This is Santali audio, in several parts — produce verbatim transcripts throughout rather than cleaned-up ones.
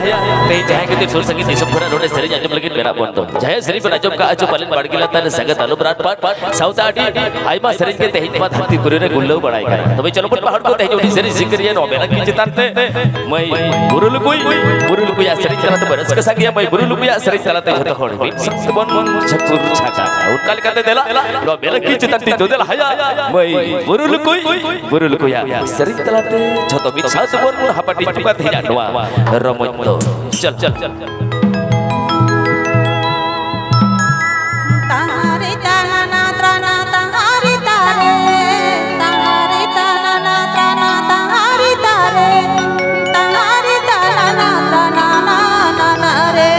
ᱛᱮᱦᱮᱧ ᱡᱟᱦᱟᱸᱭ ᱠᱟᱛᱮ ᱥᱩᱨ ᱥᱟᱺᱜᱤᱧ ᱫᱤᱥᱚᱢ ᱠᱷᱚᱱᱟᱜ ᱱᱚᱰᱮ ᱥᱮᱨᱮᱧ ᱟᱸᱡᱚᱢ ᱞᱟᱹᱜᱤᱫ ᱢᱮᱱᱟᱜ ᱵᱚᱱ ᱫᱚ, ᱡᱟᱦᱟᱸᱭ ᱥᱮᱨᱮᱧ ᱵᱚᱱ ᱟᱸᱡᱚᱢ ᱠᱟᱜᱼᱟ ᱪᱚ ᱯᱟᱞᱮᱱ ᱵᱟᱲᱜᱮ ᱞᱟᱛᱟᱨ ᱨᱮ ᱥᱟᱸᱜᱮ ᱛᱟᱞᱚᱵ ᱨᱟᱴ ᱯᱟᱴ ᱯᱟᱴ, ᱥᱟᱶᱛᱮ ᱟᱹᱰᱤ ᱟᱭᱢᱟ ᱥᱮᱨᱮᱧ ᱜᱮ ᱛᱮᱦᱮᱧ ᱢᱟ ᱫᱷᱟᱹᱨᱛᱤ ᱯᱩᱨᱤ ᱨᱮ ᱜᱩᱨᱞᱟᱹᱣ ᱵᱟᱲᱟᱭ ᱠᱟᱱᱟ᱾ ᱛᱚᱵᱮ ᱪᱚᱞᱚ ᱵᱚᱱ ᱯᱟᱦᱟᱲ ᱠᱚ ᱛᱮᱦᱮᱧ ᱩᱱᱤ ᱥᱮᱨᱮᱧ ᱥᱤᱠᱟᱹᱨᱤᱭᱟᱹ ᱱᱚᱣᱟ ᱢᱮᱞᱟ ᱠᱤ ᱪᱮᱛᱟᱱ ᱛᱮ ᱢᱟᱹᱭ ᱵᱩᱨᱩ ᱞᱩᱠᱩᱭ, ᱵᱩᱨᱩ ᱞᱩᱠᱩᱭᱟᱜ ᱥᱮᱨᱮᱧ ᱛᱟᱞᱟᱛᱮ ᱵᱚᱱ ᱨᱟᱹᱥᱠᱟᱹ ᱥᱟᱸᱜᱮᱭᱟ᱾ ᱢᱟᱹᱭ ᱵᱩᱨᱩ ᱞᱩᱠᱩᱭᱟᱜ ᱥᱮᱨᱮᱧ ᱛᱟᱞᱟᱛᱮ ᱡᱷᱚᱛᱚ ᱦᱚᱲ ᱢᱤᱫ ᱥᱟᱶ ᱛᱮᱵᱚᱱ ᱡᱷᱟᱹᱠᱩᱨ ᱡᱷᱟᱠᱟ᱾ ᱚᱱᱠᱟ ᱞᱮᱠᱟᱛᱮ ᱫᱮᱞᱟ ᱱᱚᱣᱟ ᱢᱮᱞᱟ ᱠᱤ ᱪᱮᱛᱟᱱ ᱛᱤᱧ ᱫᱚ ᱫᱮᱞᱟ ᱦᱟᱭᱟ ᱢᱟᱹᱭ ᱵᱩᱨᱩ ᱞᱩᱠᱩᱭ, ᱵᱩᱨᱩ ᱞᱩᱠᱩᱭᱟᱜ ᱥᱮᱨᱮᱧ ᱛᱟᱞᱟᱛᱮ ᱡᱷᱚᱛᱚ ᱢᱤᱫ ᱥᱟᱶ ᱛᱮᱵᱚᱱ ᱦᱟᱯᱟᱴᱤᱧ ᱦᱚᱪᱚ ᱠᱟᱜ ᱛᱮᱦᱮᱧᱟᱜ ᱱᱚᱣᱟ ᱨᱚᱢᱚᱡᱽ ᱫᱚ᱾ ᱪᱚᱞ, ᱪᱚᱞ, ᱪᱚᱞ, ᱪᱚᱞ᱾ ᱛᱟᱦᱟᱨᱤ ᱛᱟᱱᱟᱱᱟ ᱛᱨᱟᱱᱟ ᱛᱟᱦᱟᱨᱤ ᱛᱟᱨᱮ, ᱛᱟᱦᱟᱨᱤ ᱛᱟᱱᱟᱱᱟ ᱛᱨᱟᱱᱟ ᱛᱟᱦᱟᱨᱤ ᱛᱟᱨᱮ, ᱛᱟᱦᱟᱨᱤ ᱛᱟᱱᱟᱱᱟ ᱛᱨᱟᱱᱟ ᱱᱟᱱᱟ ᱨᱮ᱾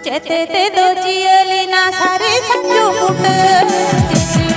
ᱪᱮᱛᱮ ᱛᱮᱫᱚ ᱡᱤᱭᱟᱹᱞᱤ ᱱᱟ ᱥᱟᱹᱨᱤ ᱥᱟᱹᱡᱩ ᱵᱩᱴᱟᱹ, ᱪᱮᱛᱮ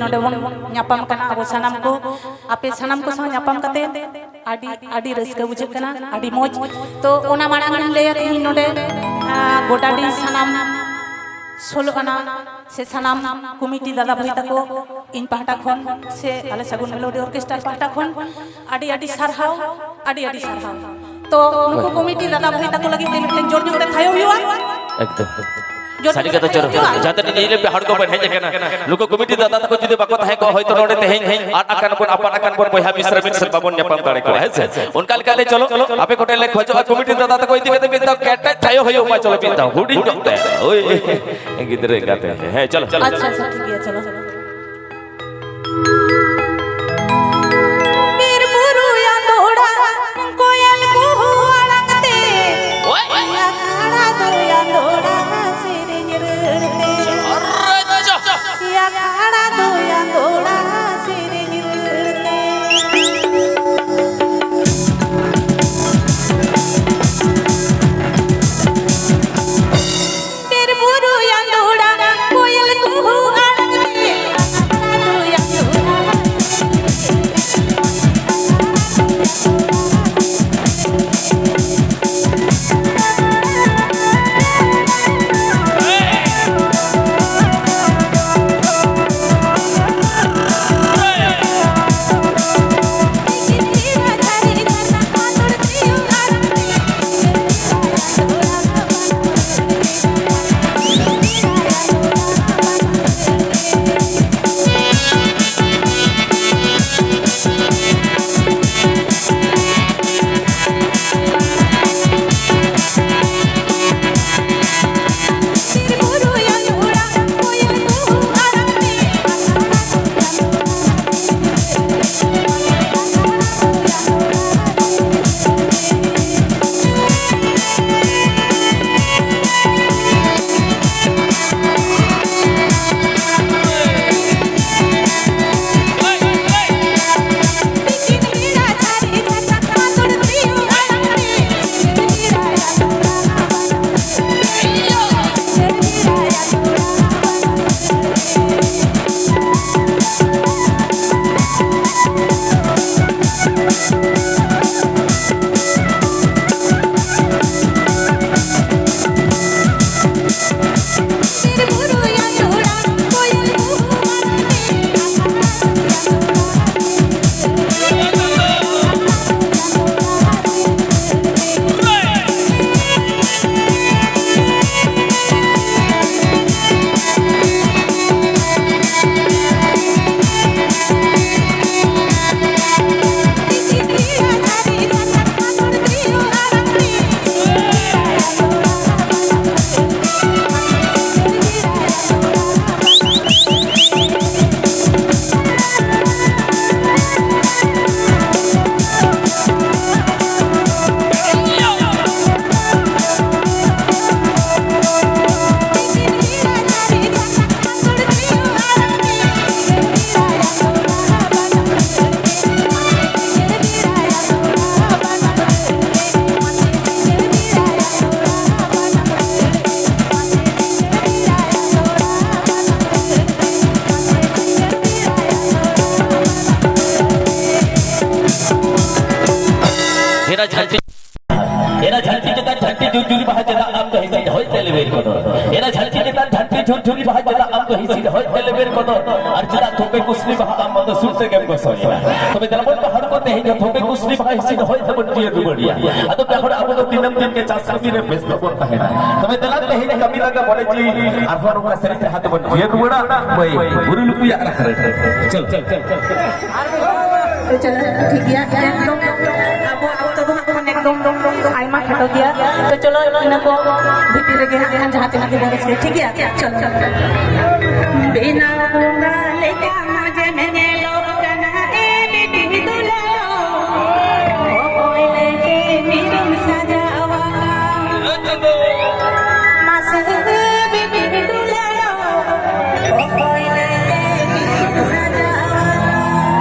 ᱱᱚᱰᱮ ᱵᱚᱱ ᱧᱟᱯᱟᱢ ᱠᱟᱱᱟ ᱟᱵᱚ ᱥᱟᱱᱟᱢ ᱠᱚ᱾ ᱟᱯᱮ ᱥᱟᱱᱟᱢ ᱠᱚ ᱥᱟᱶ ᱧᱟᱯᱟᱢ ᱠᱟᱛᱮ ᱟᱹᱰᱤ, ᱟᱹᱰᱤ ᱨᱟᱹᱥᱠᱟᱹ ᱵᱩᱡᱷᱟᱹᱜ ᱠᱟᱱᱟ, ᱟᱹᱰᱤ ᱢᱚᱡᱽ᱾ ᱛᱚ, ᱚᱱᱟ ᱢᱟᱲᱟᱝ ᱨᱤᱧ ᱞᱟᱹᱭᱟ, ᱛᱮᱦᱮᱧ ᱱᱚᱰᱮ, ᱟᱸ, ᱜᱚᱰᱟᱰᱤ ᱥᱟᱱᱟᱢ ᱥᱳᱞᱳ ᱟᱱᱟ ᱥᱮ ᱥᱟᱱᱟᱢ ᱠᱚᱢᱤᱴᱤ ᱫᱟᱫᱟ ᱵᱷᱟᱹᱭ ᱛᱟᱠᱚ, ᱤᱧ ᱯᱟᱦᱴᱟ ᱠᱷᱚᱱ ᱥᱮ ᱟᱞᱮ ᱥᱟᱹᱜᱩᱱ ᱢᱮᱞᱳᱰᱤ ᱚᱨᱠᱮᱥᱴᱟᱨ ᱯᱟᱦᱴᱟ ᱠᱷᱚᱱ ᱟᱹᱰᱤ, ᱟᱹᱰᱤ ᱥᱟᱨᱦᱟᱣ, ᱟᱹᱰᱤ, ᱟᱹᱰᱤ ᱥᱟᱨᱦᱟᱣ᱾ ᱛᱚ, ᱱᱩᱠᱩ ᱠᱚᱢᱤᱴᱤ ᱫᱟᱫᱟ ᱵᱷᱟᱹᱭ ᱛᱟᱠᱚ ᱞᱟᱹᱜᱤᱫ ᱛᱮ ᱢᱤᱫᱴᱮᱱ ᱡᱳᱨ ᱧᱚᱜ ᱛᱮ ᱛᱷᱟᱭᱚ ᱦᱩᱭᱩᱜᱼᱟ᱾ ᱮᱠᱫᱚᱢ᱾ ᱡᱳᱨ ᱥᱟᱹᱨᱤ ᱧᱚᱜ ᱠᱟᱛᱷᱟ, ᱛᱮ ᱪᱚᱨᱚᱠ᱾ ᱛᱷᱟᱭᱚ ᱦᱩᱭᱩᱜᱼᱟ᱾ ᱡᱟᱦᱟᱸ ᱛᱤᱱᱟᱹᱜ ᱧᱮᱧᱮᱞ ᱯᱮ ᱦᱚᱲ ᱠᱚᱵᱚᱱ ᱦᱮᱡ ᱟᱠᱟᱱᱟ, ᱱᱩᱠᱩ ᱠᱚᱢᱤᱴᱤ ᱫᱟᱫᱟ ᱛᱟᱠᱚ ᱡᱩᱫᱤ ᱵᱟᱠᱚ ᱛᱟᱦᱮᱸ ᱠᱚᱜᱼᱟ, ᱦᱚᱭᱛᱚ ᱱᱚᱰᱮ ᱛᱮᱦᱮᱧ ᱟᱫ ᱟᱠᱟᱱ ᱵᱚᱱ, ᱟᱯᱟᱱ ᱟᱠᱟᱱ ᱵᱚᱱ, ᱵᱚᱭᱦᱟ ᱢᱤᱥᱨᱟ ᱢᱤᱫ ᱥᱮᱫ ᱵᱟᱵᱚᱱ ᱧᱟᱯᱟᱢ ᱫᱟᱲᱮ ᱠᱚᱜᱼᱟ, ᱦᱮᱸ ᱥᱮ? ᱚᱱᱠᱟ ᱞᱮᱠᱟᱛᱮ ᱪᱚᱞᱚ, ᱟᱯᱮ ᱠᱚᱴᱷᱮᱱ ᱞᱮ ᱠᱷᱚᱡᱚᱜᱼᱟ, ᱠᱚᱢᱤᱴᱤ ᱫᱟᱫᱟ ᱛᱟᱠᱚ ᱤᱫᱤ ᱠᱟᱛᱮ ᱢᱤᱫ ᱫᱷᱟᱣ ᱠᱮᱴᱮᱡ ᱛᱷᱟᱭᱚ ᱦᱩᱭᱩᱜ ᱢᱟ, ᱪᱚᱞᱚ ᱢᱤᱫ ᱫᱷᱟᱣ ᱦᱩᱰᱤᱧ ᱧᱚᱜ ᱛᱮ᱾ ᱳᱭ, ᱜᱤᱫᱽᱨᱟᱹ ᱮᱸᱜᱟᱛᱮ᱾ ᱦᱮᱸ, ᱪᱚᱞᱚ, ᱪᱚᱞᱚ᱾ ᱟᱪᱪᱷᱟ, ᱟᱪᱪᱷᱟ, ᱴᱷᱤᱠ ᱜᱮᱭᱟ, ᱪᱚᱞᱚ᱾ ᱵᱤᱨ ᱵᱩᱨᱩ ᱟᱸᱫᱳᱲᱟ, ᱠᱚᱭᱮᱞ ᱠᱩᱦᱩ ᱟᱲᱟᱝ ᱛᱮ᱾ ᱳᱭ᱾ ᱟᱠᱷᱲᱟ ᱫᱚᱭ ᱟᱸᱫᱳᱲᱟ ᱥᱮᱨᱮᱧ ᱨᱟᱹᱲ ᱛᱮ᱾ ᱟᱨᱮ ᱪᱚ᱾ ᱟᱠᱷᱲᱟ ᱫᱚᱭ ᱟᱸᱫᱳᱲᱟ ᱥᱮᱨᱮᱧ ᱨᱟᱹᱲ ᱛᱮ᱾ ᱵᱤᱨ ᱵᱩᱨᱩ ᱟᱸᱫᱳᱲᱟ, ᱠᱚᱭᱮᱞ ᱠᱩᱦᱩ ᱟᱲᱟᱝ ᱛᱮ᱾ ᱟᱠᱷᱲᱟ ᱫᱚᱭ ᱟᱸᱫᱳᱲᱟ ᱡᱷᱟᱹᱱᱴᱤ ᱮᱨᱟ ᱡᱷᱟᱹᱱᱴᱤ ᱪᱮᱛᱟᱱ ᱡᱷᱟᱹᱱᱴᱤ ᱡᱷᱩᱨ ᱡᱷᱩᱨᱤ ᱵᱟᱦᱟ ᱪᱮᱫᱟᱜ ᱟᱢ ᱫᱚ ᱦᱤᱸᱥᱤᱫ ᱦᱚᱭ ᱛᱮ ᱞᱮᱵᱮᱨ ᱠᱚᱫᱚ? ᱮᱨᱟ ᱡᱷᱟᱹᱱᱴᱤ ᱪᱮᱛᱟᱱ ᱡᱷᱟᱹᱱᱴᱤ ᱡᱷᱩᱨ ᱡᱷᱩᱨᱤ ᱵᱟᱦᱟ ᱪᱮᱫᱟᱜ ᱟᱢ ᱫᱚ ᱦᱤᱸᱥᱤᱫ ᱦᱚᱭ ᱛᱮ ᱞᱮᱵᱮᱨ ᱠᱚᱫᱚ? ᱟᱨ ᱪᱮᱫᱟᱜ ᱛᱷᱚᱯᱮ ᱠᱩᱥᱱᱤ ᱵᱟᱦᱟ ᱟᱢ ᱫᱚ ᱥᱩᱨ ᱛᱮᱜᱮᱢ ᱜᱚᱥᱚᱭᱟ? ᱛᱚᱵᱮ ᱫᱮᱞᱟ ᱵᱚᱱ ᱵᱟᱦᱟ ᱠᱚ ᱛᱮᱦᱮᱧ ᱫᱚ ᱛᱷᱚᱯᱮ ᱠᱩᱥᱱᱤ ᱵᱟᱦᱟ ᱦᱤᱸᱥᱤᱫ ᱦᱚᱭ ᱛᱮᱵᱚᱱ ᱡᱤᱭᱟᱹ ᱨᱩᱣᱟᱹᱲᱮᱭᱟ᱾ ᱟᱫᱚ ᱯᱮ ᱦᱚᱲ ᱟᱵᱚ ᱫᱚ ᱫᱤᱱᱟᱹᱢ ᱫᱤᱱ ᱜᱮ ᱪᱟᱥ ᱠᱟᱹᱢᱤ ᱨᱮ ᱵᱮᱥ ᱵᱟᱵᱚᱱ ᱛᱟᱦᱮᱱᱟ᱾ ᱛᱚᱵᱮ ᱫᱮᱞᱟ ᱛᱮᱦᱮᱧ ᱠᱟᱹᱢᱤ ᱞᱟᱸᱜᱟ ᱢᱚᱱᱮ ᱡᱤᱣᱤ ᱟᱨᱦᱚᱸ ᱱᱚᱝᱠᱟ ᱥᱮᱨᱮᱧ ᱨᱟᱦᱟ ᱛᱮᱵᱚᱱ ᱡᱤᱭᱟᱹ ᱨᱩᱣᱟᱹᱲᱟ᱾ ᱢᱟᱹᱭ ᱵᱩᱨᱩ ᱱᱩᱠᱩᱭᱟᱜ ᱨᱟᱦᱟ ᱨᱮ᱾ ᱪᱚᱞ, ᱪᱚᱞ, ᱪᱚᱞ, ᱪᱚᱞ᱾ ᱪᱚᱞᱚ, ᱴᱷᱤᱠ ᱜᱮᱭᱟ, ᱮᱠᱫᱚᱢ᱾ ᱟᱵᱚᱣᱟᱜ ᱚᱠᱛᱚ ᱫᱚ ᱦᱟᱸᱜ ᱠᱷᱟᱱ ᱮᱠᱫᱚᱢ ᱟᱭᱢᱟ ᱠᱷᱟᱴᱚ ᱜᱮᱭᱟ᱾ ᱛᱚ ᱪᱚᱞᱚ, ᱤᱱᱟᱹ ᱠᱚ ᱵᱷᱤᱛᱤᱨ ᱨᱮᱜᱮ ᱦᱟᱸᱜ ᱠᱷᱟᱱ ᱡᱟᱦᱟᱸ ᱛᱤᱱᱟᱹᱜ ᱜᱮᱵᱚᱱ ᱨᱟᱹᱥᱠᱟᱹᱭᱟ, ᱴᱷᱤᱠ ᱜᱮᱭᱟ? ᱪᱚᱞᱚ᱾ ᱵᱮᱱᱟᱣ ᱵᱚᱸᱜᱟ ᱞᱮᱠᱟ ᱢᱚᱡᱮᱢ ᱧᱮᱞᱚᱜ ᱠᱟᱱᱟ, ᱮ ᱵᱤᱴᱤ ᱫᱩᱞᱟᱹᱲ᱾ ᱚᱠᱚᱭ ᱞᱮᱠᱮ ᱢᱤᱨᱩᱢ ᱥᱟᱡᱟᱣ ᱟᱠᱟᱱ᱾ ᱢᱟᱥᱮ ᱵᱤᱴᱤ ᱫᱩᱞᱟᱹᱲ᱾ ᱚᱠᱚᱭ ᱞᱮᱠᱮ ᱢᱤᱨᱩᱢ ᱥᱟᱡᱟᱣ ᱟᱠᱟᱱ᱾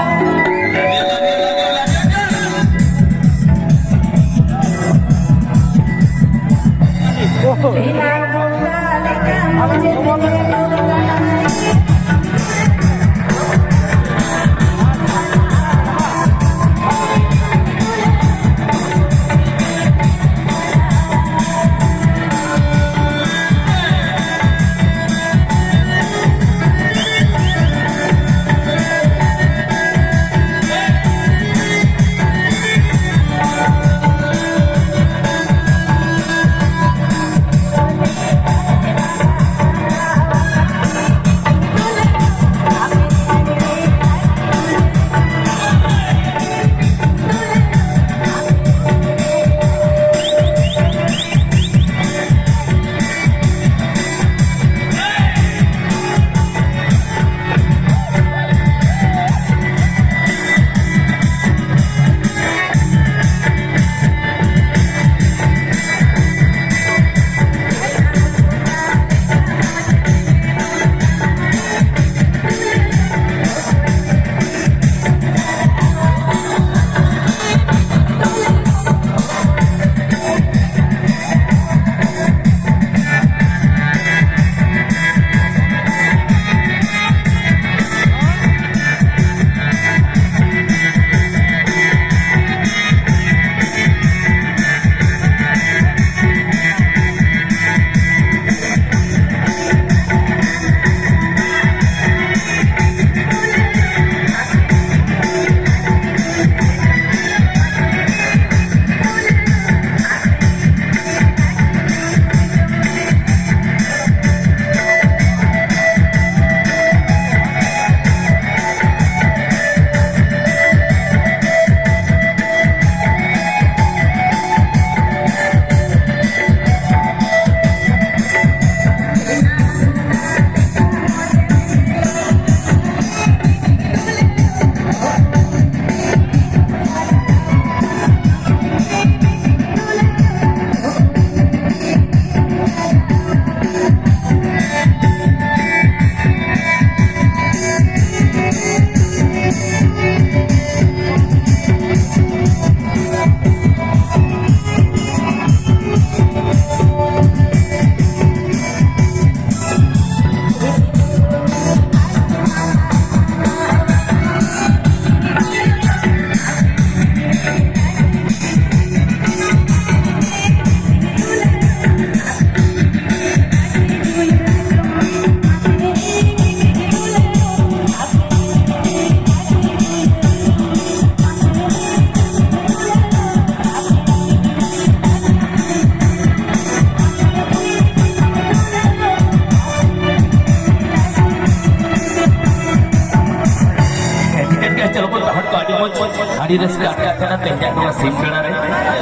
ᱟᱹᱰᱤ ᱨᱟᱹᱥᱠᱟᱹ ᱟᱴᱠᱟᱨ ᱠᱟᱱᱟ ᱛᱮᱦᱮᱧᱟᱜ ᱱᱚᱣᱟ ᱥᱤᱧ ᱵᱮᱲᱟ ᱨᱮ᱾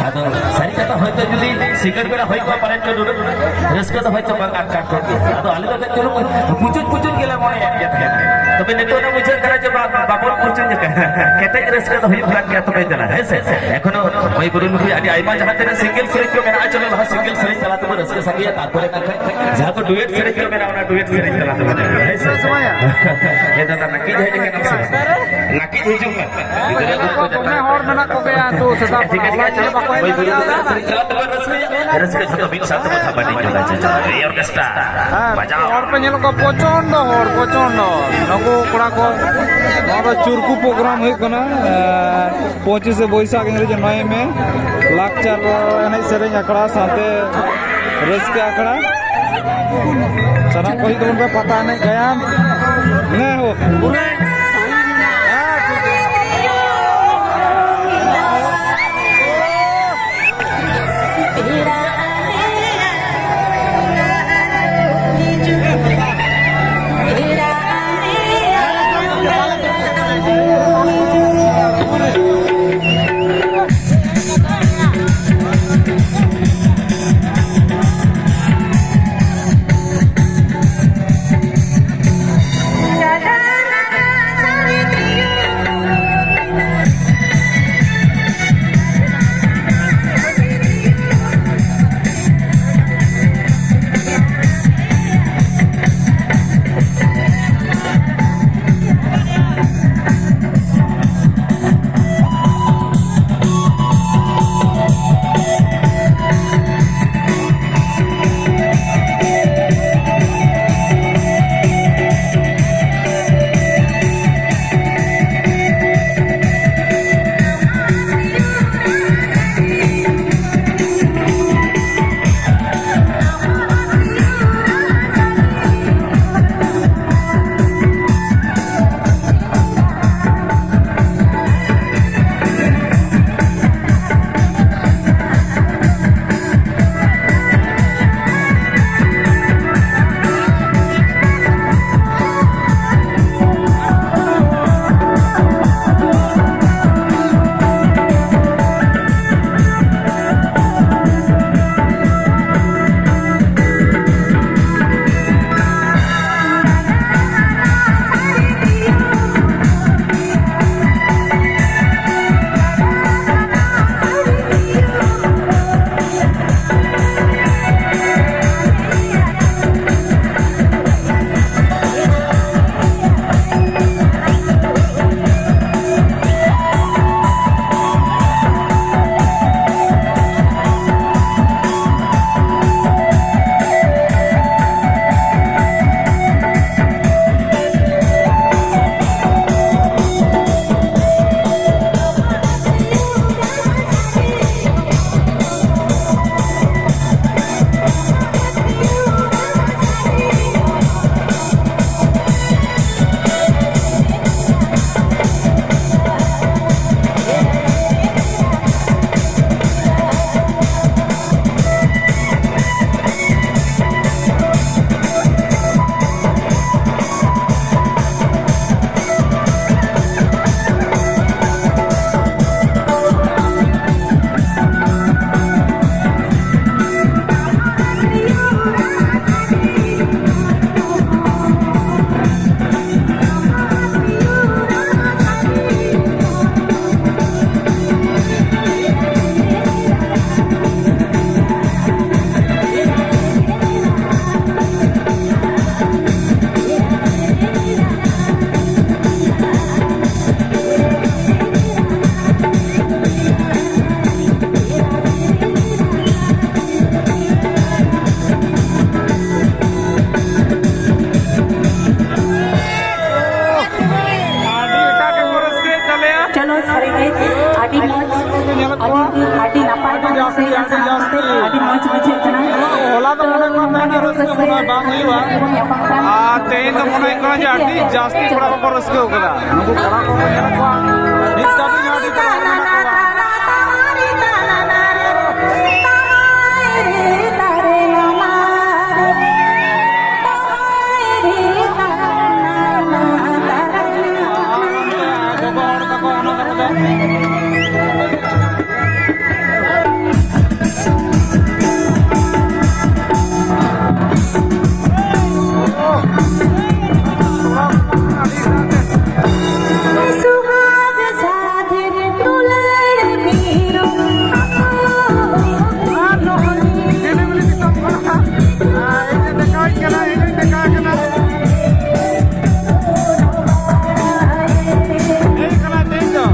ᱟᱫᱚ ᱥᱟᱹᱨᱤ ᱠᱟᱛᱷᱟ, ᱦᱚᱭᱛᱳ ᱡᱩᱫᱤ ᱥᱤᱸᱜᱟᱹᱲ ᱵᱮᱲᱟ ᱦᱩᱭ ᱠᱚᱜᱼᱟ, ᱯᱟᱞᱮᱱ ᱪᱚ ᱱᱩᱱᱟᱹᱜ ᱨᱟᱹᱥᱠᱟᱹ ᱫᱚ ᱦᱚᱭᱛᱳ ᱵᱟᱝ ᱟᱴᱠᱟᱨ ᱠᱚᱜ ᱜᱮᱭᱟ᱾ ᱟᱫᱚ ᱟᱞᱮ ᱫᱚ ᱠᱟᱹᱡ ᱪᱩᱞᱩᱝ ᱯᱩᱪᱩᱡ ᱯᱩᱪᱩᱡ ᱜᱮᱞᱮ ᱢᱚᱱᱮᱭᱮᱫ ᱜᱮ ᱛᱟᱦᱮᱸᱫ᱾ ᱛᱚᱵᱮ ᱱᱤᱛᱚᱜ ᱫᱚ ᱵᱩᱡᱷᱟᱹᱜ ᱠᱟᱱᱟ ᱡᱮ ᱵᱟᱝ, ᱵᱟᱵᱚᱱ ᱯᱩᱪᱩᱡ ᱟᱠᱟᱱᱟ᱾ ᱠᱮᱴᱮᱡ ᱨᱟᱹᱥᱠᱟᱹ ᱫᱚ ᱦᱩᱭᱩᱜ ᱠᱟᱱ ᱜᱮᱭᱟ ᱛᱚᱵᱮ ᱫᱮᱞᱟ, ᱦᱮᱸ ᱥᱮ? ᱮᱠᱷᱚᱱᱳ ᱢᱟᱹᱭ ᱵᱩᱨᱩ ᱱᱩᱠᱩ ᱟᱹᱰᱤ ᱟᱭᱢᱟ ᱡᱟᱦᱟᱸ ᱛᱤᱱᱟᱹᱜ ᱥᱤᱝᱜᱮᱞ ᱥᱮᱨᱮᱧ ᱠᱚ ᱢᱮᱱᱟᱜᱼᱟ, ᱪᱚᱞᱚ ᱞᱟᱦᱟ ᱥᱤᱝᱜᱮᱞ ᱥᱮᱨᱮᱧ ᱛᱟᱞᱟ ᱛᱮᱵᱚᱱ ᱨᱟᱹᱥᱠᱟᱹ ᱥᱟᱸᱜᱮᱭᱟ, ᱛᱟᱨᱯᱚᱨᱮ ᱱᱟᱜ ᱠᱷᱟᱱ ᱡᱟᱦᱟᱸ ᱠᱚ ᱰᱩᱭᱮᱴ ᱥᱮᱨᱮᱧ ᱠᱚ ᱢᱮᱱᱟᱜᱼᱟ, ᱚᱱᱟ ᱰᱩᱭᱮᱴ ᱥᱮᱨᱮᱧ ᱛᱟᱞᱟ ᱛᱮᱵᱚᱱ ᱨᱟᱹᱥᱠᱟᱹᱭᱟ, ᱦᱮᱸ ᱥᱮ? ᱮ ᱫᱟᱫᱟ, ᱱᱟᱹᱠᱤᱡ ᱦᱮᱡ ᱟᱠᱟᱱᱟᱢ ᱥᱮ ᱵᱟᱝ? ᱱᱟᱹᱠᱤᱡ ᱦᱤᱡᱩᱜ ᱢᱮ᱾ ᱜᱤᱫᱽᱨᱟᱹ ᱠᱚ ᱫᱚᱢᱮ ᱦᱚᱲ ᱢᱮᱱᱟᱜ ᱠᱚᱜᱮᱭᱟ, ᱛᱚ ᱥᱮᱛᱟᱜ ᱴᱷᱤᱠ ᱠᱷᱚᱱᱟᱜ ᱟᱪᱷᱮ, ᱚᱲᱟᱜ ᱧᱮᱞ ᱵᱟᱠᱚ ᱦᱮᱡ ᱴᱷᱤᱠ ᱟᱪᱷᱮ, ᱫᱟᱲᱮᱭᱟᱜᱼᱟ᱾ ᱨᱟᱹᱥᱠᱟᱹ ᱡᱷᱚᱛᱚ ᱢᱤᱫ ᱥᱟᱶ ᱛᱮᱵᱚᱱ ᱦᱟᱯᱟᱴᱤᱧ ᱡᱚᱝᱟ᱾ ᱮᱭ ᱚᱨᱠᱮᱥᱴᱨᱟ, ᱦᱮᱸ, ᱵᱟᱡᱟᱣ᱾ ᱦᱚᱲ ᱯᱮ ᱧᱮᱞᱚᱜ ᱠᱟᱱᱟ, ᱯᱨᱚᱪᱚᱱᱰᱚ ᱦᱚᱲ, ᱯᱨᱚᱪᱚᱱᱰᱚ᱾ ᱱᱩᱠᱩ ᱠᱚᱲᱟ ᱠᱚ, ᱱᱚᱣᱟ ᱫᱚ ᱪᱩᱨᱠᱩ ᱯᱨᱳᱜᱨᱟᱢ ᱦᱩᱭᱩᱜ ᱠᱟᱱᱟ, ᱮᱸ, ᱯᱚᱸᱪᱤᱥᱮ ᱵᱳᱭᱥᱟᱠᱷ, ᱤᱝᱨᱮᱡᱤ ᱱᱚᱭᱮ ᱢᱮ, ᱞᱟᱠᱪᱟᱨ ᱮᱱᱮᱡ ᱥᱮᱨᱮᱧ ᱟᱠᱷᱲᱟ ᱥᱟᱶᱛᱮ ᱨᱟᱹᱥᱠᱟᱹ ᱟᱠᱷᱲᱟ᱾ ᱥᱟᱱᱟᱢ ᱠᱚ ᱦᱤᱡᱩᱜ ᱛᱟᱵᱚᱱ ᱯᱮ, ᱯᱟᱛᱟ ᱮᱱᱮᱡ, ᱜᱟᱭᱟᱱ᱾ ᱱᱮ ᱦᱳ᱾ ᱥᱟᱹᱨᱤᱜᱮ ᱟᱹᱰᱤ ᱢᱚᱡᱽ, ᱟᱹᱰᱤ, ᱟᱹᱰᱤ ᱱᱟᱯᱟᱭ ᱟᱹᱰᱤ ᱡᱟᱹᱥᱛᱤ, ᱟᱹᱰᱤ ᱡᱟᱹᱥᱛᱤ᱾ ᱟᱹᱰᱤ ᱢᱚᱡᱽ ᱵᱩᱡᱷᱟᱹᱜ ᱠᱟᱱᱟ᱾ ᱦᱚᱞᱟ ᱫᱚ ᱢᱚᱱᱮ ᱠᱚ ᱛᱟᱦᱮᱱᱟ ᱨᱟᱹᱥᱠᱟᱹ ᱢᱚᱱᱮ ᱵᱟᱝ ᱦᱩᱭᱩᱜᱼᱟ᱾ ᱟᱨ ᱛᱮᱦᱮᱧ ᱫᱚ ᱢᱚᱱᱮ ᱦᱩᱭᱩᱜ ᱠᱟᱱᱟ ᱡᱮ ᱟᱹᱰᱤ ᱡᱟᱹᱥᱛᱤ ᱠᱚᱲᱟ ᱠᱚᱠᱚ ᱨᱟᱹᱥᱠᱟᱹ ᱠᱟᱫᱟ᱾ ᱱᱩᱠᱩ ᱠᱚᱲᱟ ᱠᱚᱠᱚ ᱧᱮᱞ ᱠᱚᱣᱟ, ᱱᱤᱛ ᱫᱷᱟᱹᱵᱤᱡ ᱦᱚᱸ ᱟᱹᱰᱤ ᱠᱚᱲᱟ ᱠᱚ ᱢᱮᱱᱟᱜ ᱠᱚᱣᱟ᱾ ᱜᱚᱜᱚ ᱦᱚᱲ ᱛᱟᱠᱚ ᱚᱱᱟ ᱠᱚᱨᱮ ᱫᱚ᱾ ᱟᱨ ᱱᱚᱜᱼᱚᱭ ᱰᱮᱞᱤᱵᱷᱟᱨᱤ ᱫᱤᱥᱚᱢ ᱠᱷᱚᱱᱟᱜ, ᱟᱨ ᱤᱧ ᱫᱚ ᱫᱮᱠᱷᱟᱣ ᱠᱟᱱᱟ, ᱤᱧ ᱫᱚᱧ ᱫᱮᱠᱷᱟᱣ ᱠᱟᱱᱟ᱾ ᱦᱮᱡ ᱠᱟᱱᱟ ᱛᱮᱦᱮᱧ ᱫᱚ᱾